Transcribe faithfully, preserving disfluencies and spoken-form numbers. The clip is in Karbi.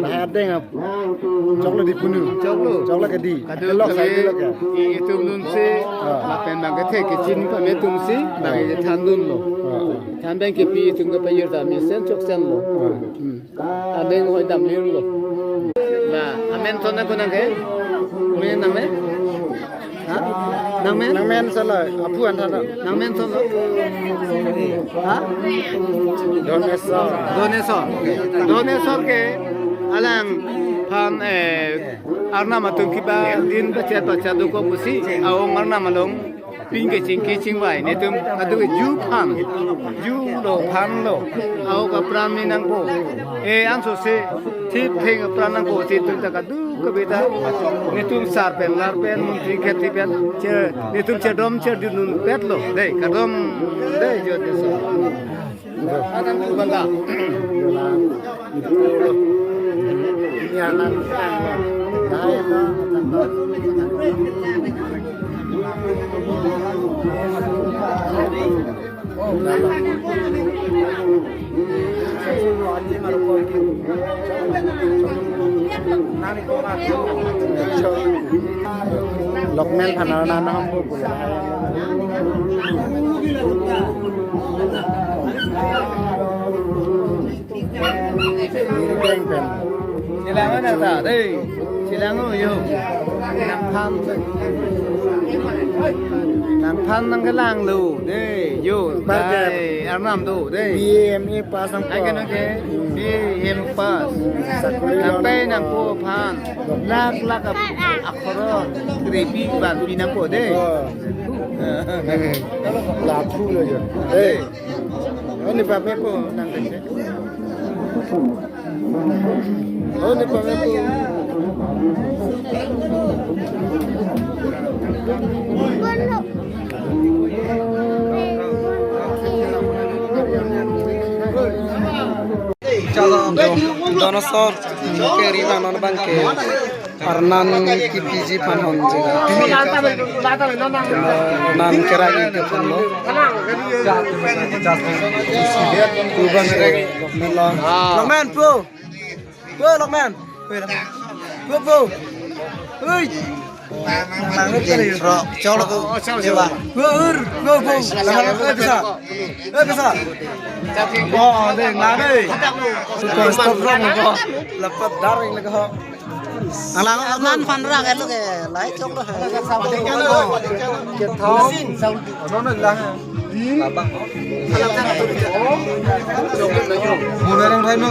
Lahai adeng ap. Choklo di punu. Choklo. Choklo ke di. Kadokave, kelok sai kelok ya. Itum dunsi. Ah. Lapen bang kethe kechini pame atumsi. Bang, ah, kethan dunlo. Ah. Than bang kepi itum ke payir ta mesen choksenlo. Ah. Hmm. Adeng hoi dam lirlo. Nah, amen thon na konang ke? Men nangmen? Ha? Nangmen? Nangmen solo, aphu an thon lo. Nangmen thon lo. Ha? Donesor. Donesor. Donesor ke alangphan, eh, Arnam atum kiba din bachet bachet dokok pusi, aong Arnam along pin kechingki chingvai, netum kadokave ju aphan, ju lo aphan lo, ahok apran ni nangpo. Eh, ansose thip theng apran nangpo, si itum ta kadokave ta netum sar pen, lar pen, montri khetri pen, che, netum chedom chedun petlo. Dei, kardom, dei, jo, dei, so. Lokmen phan arnam nahom pu. Silang na ta, dei. Silang o yo. Nangphan. Nangphan nangkelanglo, dei. Yo, bar ke dei, Arnam do, dei. B A M A pass nangpo. Ai ke nang ke? B A M pass. Sakuri nangpei nangpo aphan. Lak lak ap-, akhoro. Krepi ban pi nangpo, dei. Oh. Laphu lo yo. Dei. Dei. Oh, ne pamepo nang dei. Oh, ne pamepo. Chalo, Donesor, keri nang non bang ke. Arnam kepiji aphan honji. Arnam keragi ke aphan lo. Ubang ke Lokmen lo. Lokmen, po. Po, Lokmen. Po, po. Ui. Choklo ko. Ur, po, po. Langlang ko, eh, bisa. Eh, bisa. Oh, dei, nang dei. Ko stop lang ko. Lapat daring lang ko. Langlang ko. Nan phan ra ke lo ke, lai choklo hai. Kethom. Ano na lang. Muna rang thai no.